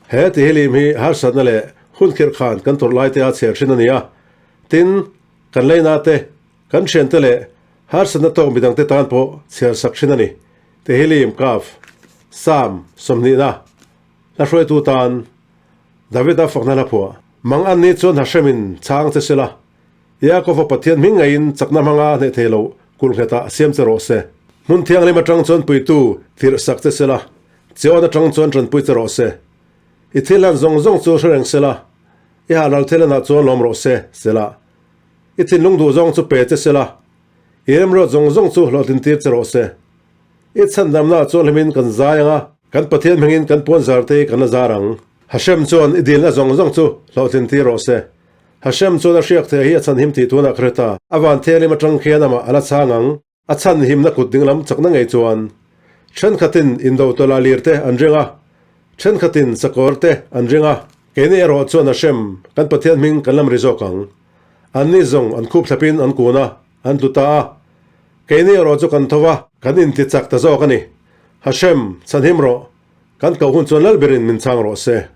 He Tehillim hi harsatna leh hun khirh khan kan tawrh lai te a chher thin a ni a. Tin, kan leina te, kan thiante leh harsatna tawk midangte tan pawh chhiar sak thin a ni. Tehillim Kaf, Psalm 20 na hla hruaitu tan Davida fakna hla phuah. Mang an ni chuan Hashemin chhang che sela, Yaakova Pathian hming ngeiin chakna hmanga hneh thei loh kulh nghetah siam che rawh se. Hmun thianghlim atang chuan puitu tirh sak che sela, Chiawn atang chuan tanpui che rawh se. I thil hlan zawng zawng chu hre reng sela, i hahral thil hlanah chuan lawm rawh se, sela. I thinlung duh zawng chu pe che sela, i remruat zawng zawng chu hlawhtlin tir che rawh se. I chhandamnaah chuan hlimin kan zai ang a, kan Pathian hmingin kan puan zar te hi kan la zar ang. Hashem chuan i dilna zawng zawng chu hlawhtlin tir rawh se. Hashem chuan a hriak thei hi a chhanhim tih tunah ka hre ta. A van thianghlim atang khian amah a la chhang ang. A chhanhimna kut dinglam chakna ngei chuan thenkhatin indo tawlh lir te an ring a, thenkhatin sakawr te an ring a. Keini erawh chuan Hashem, kan Pathian hming kan lam ri zawk ang. Anni zawng an khup thlapin an kun a, an tlu ta a. Keini erawh chu kan tho va, kan inti chak ta zawk a ni. Hashem, chhanhim rawh, kan koh hun chuan Lalberin min chhang rawh se.